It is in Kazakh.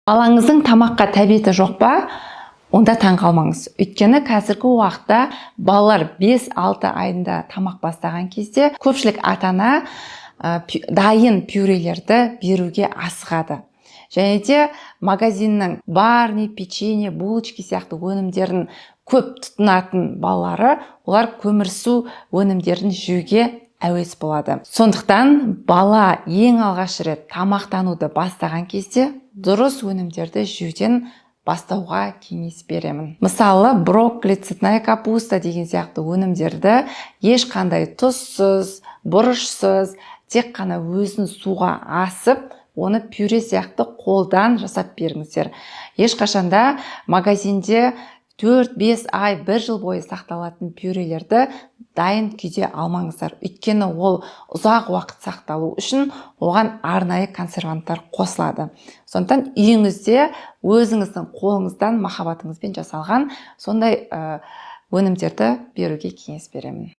Балаңыздың тамаққа тәбеті жоқ па? Онда таң қалмаңыз. Өйткені қазіргі уақытта балалар 5-6 айында тамақ бастаған кезде көпшілік ата-ана дайын пюрелерді беруге асығады. Және де магазиннің Барни, печенье, булочки сияқты өнімдерін көп тұтынатын балалары, олар көмірсу өнімдерін жеуге әуес болады. Сондықтан бала ең алғаш рет тамақтануды бастаған кезде дұрыс өнімдерді жеуден бастауға кеңес беремін. Мысалы, брокколи, цветная капуста деген сияқты өнімдерді ешқандай тұзсыз, бұрышсыз, тек қана өзін суға асып, оны пюре сияқты қолдан жасап беріңіздер. Ешқашанда магазинде 4-5 ай, бір жыл бойы сақталатын пюрелерді дайын күйде алмаңыздар. Өйткені ол ұзақ уақыт сақталу үшін оған арнайы консерванттар қосылады. Сондықтан үйіңізде өзіңіздің қолыңыздан, махаббатыңызбен жасалған сондай өнімдерді беруге кеңес беремін.